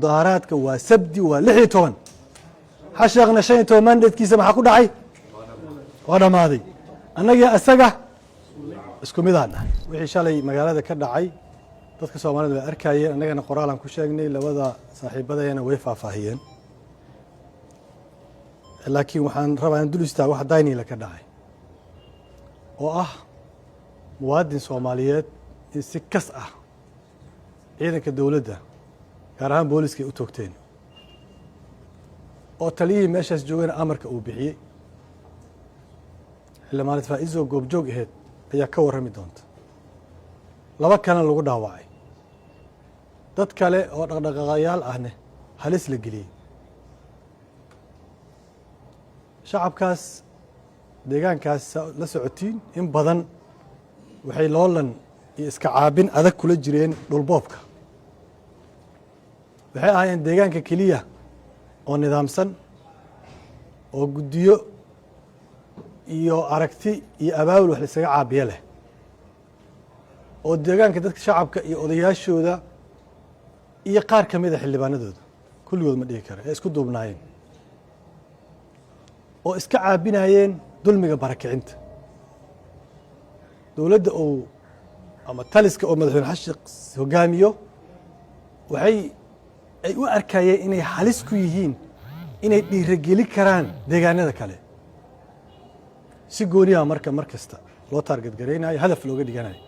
Mudaaharaadka waa Sabdi, waa 16. Xasheekna 15 mandatekiisa maxaa ku dhacay? Waa dhammaaday. Annagii isaga isku midaan nahay. Wixii shalay magaalada ka dhacay dadka Soomaalida way arkayeen, annagana qoraalaan ku sheegnay, labada saaxiibadayana way faahfaahiyeen, laakiin waxaan rabaa in dul istaago wax Daynila ka dhacay oo ah muwaadin Soomaaliyeed in si kas ah ciidanka dowladda, gaar ahaan booliska, ay u toogteen, oo taliyihii meeshaas joogana amarka uu bixiyey. Xildhibaanad Faa'izo goobjoog aheyd ayaa ka warrami doonta. Laba kalena lagu dhaawacay, dad kale oo dhaqdhaqaaqayaal ahne halis la geliyey. Shacabkaas deegaankaas la socotiin in badan waxay loolan iyo iska caabin adag kula jireen dhulboobka. Waxay ahaayeen deegaanka keliya oo nidaamsan oo guddiyo iyo aragti iyo abaabul wax laisaga caabiyo leh, oo deegaanka dadka shacabka iyo odayaashooda iyo qaar ka mida xildhibaanadooda, kulligood ma dhihi kara, ee isku duubnaayeen oo iska caabinayeen dulmiga barakicinta dowladda uu ama taliska oo Madaxweyne Xashiq hogaamiyo. Waxay ay u arkayeen inay halis ku yihiin, inay dhiirogeli karaan deegaanada kale. Si gooniyaha marka mar kasta loo target garaynayo, hadaf looga dhiganayo,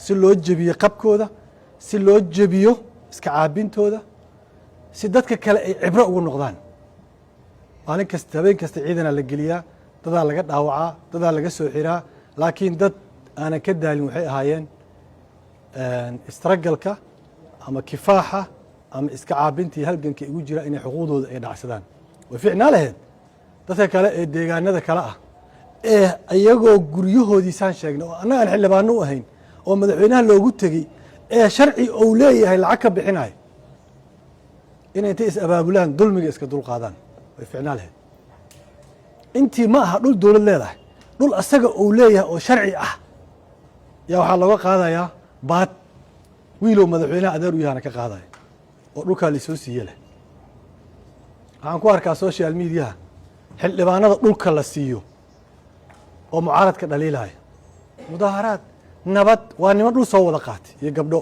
si loo jebiyo qabkooda, si loo jebiyo iska caabintooda, si dadka kale ay cibro ugu noqdaan. Maalin kasta, habeen kasta ciidanaa la geliyaa, dadaa laga dhaawacaa, dadaa laga soo xiraa, laakiin dad aanan ka daalin waxay ahaayeen struggleka ama kifaaxa ama iska caabintii halganka igu jira inay xuquuqdooda ay dhacsadaan. Way ficnaa lahayd dadka kale ee deegaanada kale ah ee iyagoo guryahoodii saan sheegnay oo annaga aan xildhibaano u ahayn oo madaxweynaha loogu tegey ee sharci uu leeyahay lacag ka bixinayo, inay intay is abaabulaan dulmiga iska dulqaadaan way ficnaa lahayd. Intii ma aha dhul dowlad leedahay, dhul asaga uu leeyahay oo sharci ah yaa waxaa looga qaadayaa baad, wiilow madaxweynaha adeer u yahana ka qaadaya oo dhulkaa laisoo siiye leh. Waxaan ku arkaa social mediaha xildhibaanada dhulka la siiyo oo mucaaradka dhaliilaya. Mudaaharaad nabad waa niman dhul soo wada qaatay iyo gabdho,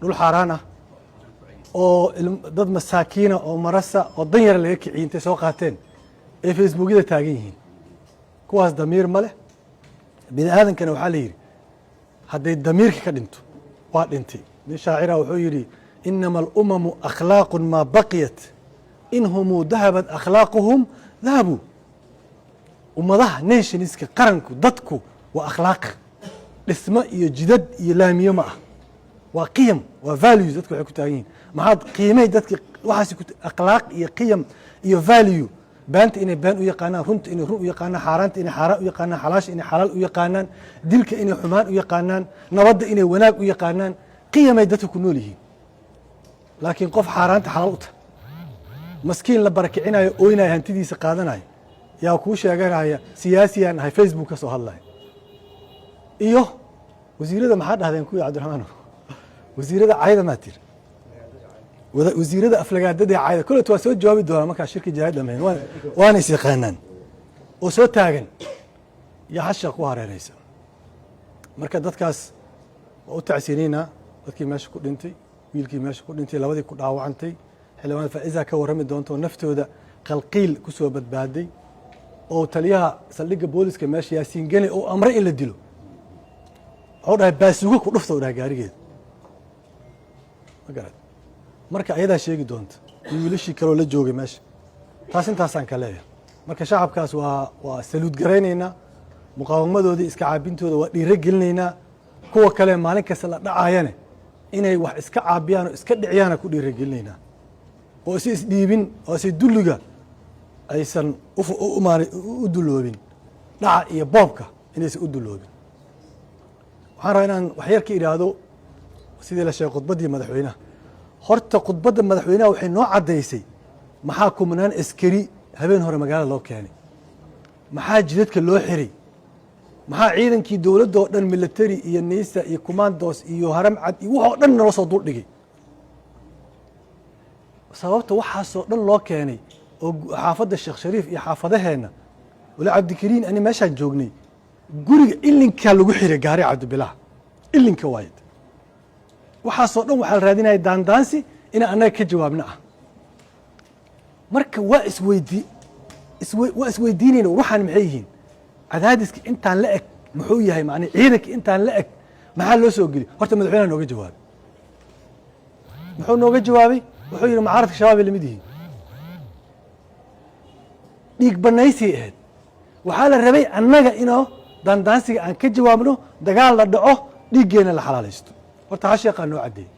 dhul xaaraan ah oo dad masaakiina oo marasa oo dan yara laga kiciyey intay soo qaateen ee Facebookyada taagan yihiin. Kuwaas damiir ma leh. Bini aadankana waxaa la yidhi hadday damiirka ka dhinto waa dhintay. Nin shaacira wuxuu yidhi: "إنما الأمم أخلاق ما بقيت، إن هم ذهبت أخلاقهم ذهبوا." Ummadaha, nationska, qaranku, dadku waa akhlaaq. Dhismo iyo jidad iyo laamiyo ma ah, waa qiyam, waa values. Dadka waxay ku taagan yihiin maxaad qiimay dadka waxaas ku akhlaaq iyo qiyam iyo value. Beenta inay been u yaqaanaan, runta inay run u yaqaanaan, xaaraanta inay xaaraan u yaqaanaan, xalaasha inay xalaal u yaqaanaan, dilka inay xumaan u yaqaanaan, nabadda inay wanaag u yaqaanaan, qiyamay dadka ku nool yihiin. Laakiin qof xaaraanta xalaal u tahay, maskiin la barakicinayo, ooynaya, hantidiisa qaadanayo, yaa kuu sheeganaya siyaasiyaan ahay, Facebook ka soo hadlaya. Iyo wasiirada maxaa dhahdeen kuwii Cabdiraxmaan? Wasiirada cayda maa tiri, wasiirada aflagaadada cayda kollet waa soo jawaabi doonaa markaa shirki jaahid dhamayn. Waana is yaqaanaan oo soo taagan iyo xasha ku hareereysa. Marka dadkaas waa u tacsinaynaa, dadkii meesha ku dhintay, wiilkii meesha ku dhintay, labadii ku dhaawacantay. Xildhibaan Faa'iza ka warrami doonta oo naftooda qalqiil ku soo badbaaday, oo taliyaha saldhigga booliska meesha, Yaasiin Geni, oo amray in la dilo. Wuxuu dhahay baasuugo ku dhufta, u dhahay gaarigeeda ma garad. Marka ayadaa sheegi doonta iyo wiilashii kaloo la joogay meesha. Taas intaasaan ka leeyahay. Marka shacabkaas waa saluud garaynaynaa, muqaawamadoodii, iska caabintooda waa dhiiro gelinaynaa. Kuwa kale maalin kasta la dhacaayane inay wax iska caabiyaan oo iska dhiciyaana ku dhiiro gelinaynaa, oo isi isdhiibin, oo si dulliga aysan u duloobin, dhaca iyo boobka inaysan u duloobin. Waxaan rabaa inaan waxyar ka idhaahdo sidii la sheegay khudbaddii madaxweynaha. Horta khudbadda madaxweynaha waxay noo caddaysay maxaa kumanaan askari habeen hore magaalada loo keenay, maxaa jidadka loo xiray, maxaa ciidankii dowladda oo dhan, military iyo NISA iyo commandos iyo Haramcad iyo wax oo dhan nala soo duldhigay. Sababta waxaasoo dhan loo keenay oo xaafadda Sheekh Shariif iyo xaafadaheenna wala Cabdikariin, ani meeshaan joognay guriga ilinkaa lagu xiray gaari Cabdibilaah ilinka waayad. Waxaasoo dhan waxaa la raadinaya daandaansi inaan annaga ka jawaabno ah. Marka waa isweydii waa isweydiinayna, waxaan maxay yihiin? Cadaadiska intaan la eg muxuu yahay? Macnii ciidanka intaan la eg maxaa loo soo geliy? Horta madaxweynaha nooga jawaabay. Muxuu nooga jawaabay? Wuxuu yidhi mucaaradka Shabaab ay lamid yihiin. Dhiig banaysay ahayd. Waxaa la rabay annaga inoo daandaansiga aan ka jawaabno, dagaal la dhaco, dhiiggeena la xalaalaysto. Horta ha sheeqaa noo caddeeyey.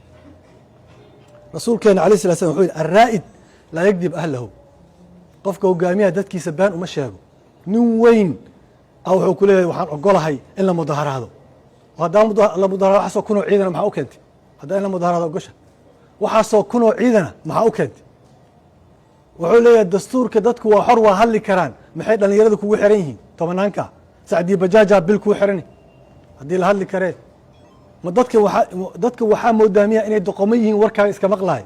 Rasuulkeena alayh sala slam wuxuu yidhi: الرائد لا يكذب أهله. Qofka hogaamiyaha dadkiisa been uma sheego. Nin weyn a wuxuu ku leeyahay waxaan ogolahay in la mudaharaado. Oo haddaa la mudaharaado, waxaasoo kunoo ciidana maxaa u keentay? Haddaa in la mudaharaado ogosha, waxaasoo kunoo ciidana maxaa u keentay? Wuxuu leeyahay dastuurka dadku waa xor, waa hadli karaan. Maxay dhalinyarada kugu xiran yihiin tobanaanka sacdii bajaajaa bil kuu xirani haddii la hadli karee? Ma dadka waxaa moodaamiya inay doqomo yihiin, warkaaga iska maqlahay.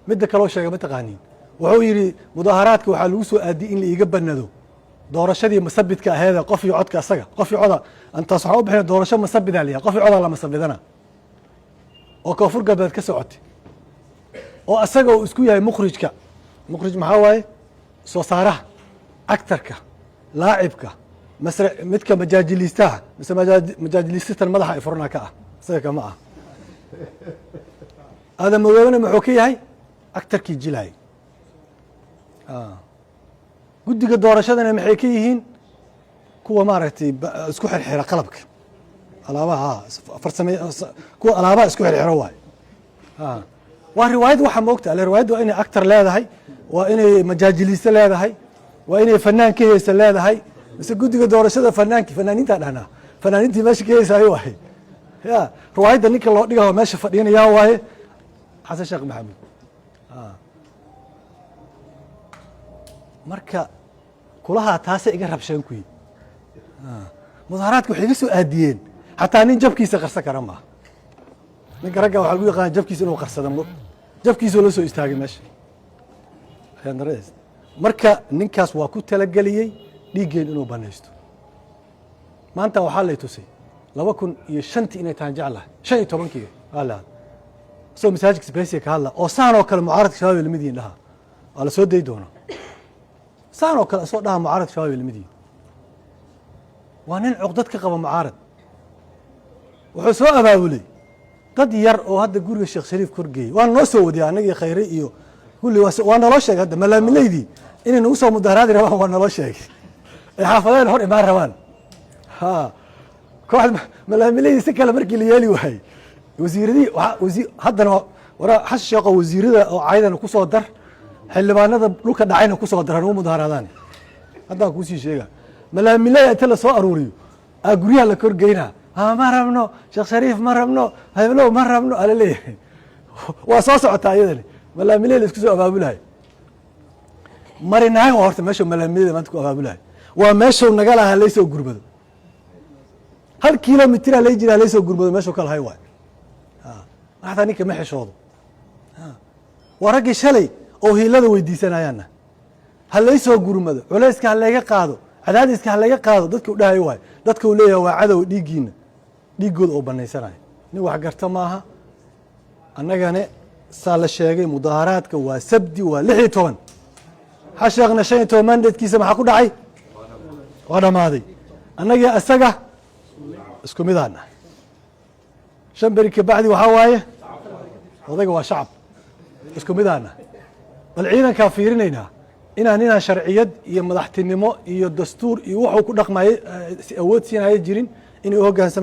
Midda kaloo sheega ma taqaaniin? Wuxuu yidhi mudaaharaadka waxaa lagu soo aadiyey in la iiga banado doorashadii masabidka aheede, qof iyo codka asaga, qof iyo coda. Antaas waxaa u bixina doorasho masabidaa la yahay, qof iyo codaa la masabidana oo Koonfur Galbeed ka socotay, oo asaga uu isku yahay mukhrijka. Mukhrij maxaa waaye? Soo saaraha, actarka, laacibka, masre midka majaajiliistaha mise majaajiliistatan madaxa ay furana ka ah, isaga kama ah. Aadan Madoobena muxuu ka yahay? Actarkii jilaay. Guddiga doorashadana maxay ka yihiin? Kuwa maaragtay isku xirxira qalabka, alaabaha farsame, kuwa alaabaha isku xirxiro waay. Waa riwaayad. Waxa ma ogta ale riwaayadda waa inay actor leedahay, waa inay majaajiliiste leedahay, waa inay fanaan ka heesa leedahay. Mise guddiga doorashada fanaanki fanaaniintaa dhahnaa, fanaaniintii meesha ka heesaayo waaye. Ya riwaayadda ninka loo dhigaho meesha fadhiinayaa waaye Xasan Sheekh Maxamuud. Marka kulahaa taasay iga rabsheen kuyi mudaaharaadka waxay iga soo aadiyeen. Xataa nin jabkiisa qarsan kara maaha. Ninka ragga waxaa lagu yaqaana jabkiisa inuu qarsado. Mo jabkiisoo la soo istaagay meesha. Ayaan daradays. Marka ninkaas waa ku talageliyey dhiiggeen inuu banaysto. Maanta waxaa lay tusay 2005-tii inay tahan jeclahay, 15-kii waa la isagoo masaajidka sbesiga ka hadla oo saan oo kale mucaaradka Shabaab ay lamid yihiin dhaha. Waa la soo dayi doonaa. Saan oo kale isagoo dhaha mucaaradka Shabaab ay lamid yihiin. Waa nin cuqdad ka qaba mucaarad. Wuxuu soo abaabulay dad yar oo hadda guriga Sheekh Shariif korgeeyey. Waa noo soo wadiyay annagii Khayre iyo kulli. Waa naloo sheegay hadda malaamileydii inay nagu soo mudaharaadi rabaan. Waa naloo sheegay ay xaafadeen hor imaan rabaan. Ha kooxda malaamileydii si kale markii la yeeli waayey, wasiiradii wasi haddana wara Xasan Sheekho wasiirada oo caydana kusoo dar, xildhibaanada dhulka dhacayna kusoo dar, hanugu mudaharaadaan. Haddaan kuusii sheega malaamileyda inta lasoo aruuriyo aa guryaha la korgeynaa. Ma rabno Sheekh Shariif, ma rabno heblow, ma rabno ala leeyahay. Waa soo socotaa iyadani. Malaamiley la isku soo abaabulahay marinahay. Waa horta meeshuu malaamileyda maanta ku abaabulahay, waa meeshuu naga lahaa laysoo gurmado. 1 kilomitira lay jiraa, laysoo gurmado meeshuu ka lahay waay. Xataa ninka ma xishoodo. Waa raggii shalay oo hiilada weydiisanayaanna ha laysoo gurmado, culayska ha layga qaado, cadaadiska ha layga qaado dadka u dhahayo waay. Dadka uu leeyahay waa cadow, dhiiggiina, dhiiggooda oo banaysanayo. Nin wax garta maaha. Annagane saa la sheegay mudaaharaadka waa Sabdi, waa 16. Xasheekna 15 mandatekiisa maxaa ku dhacay? Waa dhammaaday. Annagii isaga isku midaan nahay. 5 beri kabacdi waxaa waaye odayga waa shacab, isku midaan nahay. Bal ciidankaa fiirinaynaa inaan sharciyad iyo madaxtinimo iyo dastuur iyo wuxuu ku dhaqmayay awood siinaya jirin inay u hogaansama.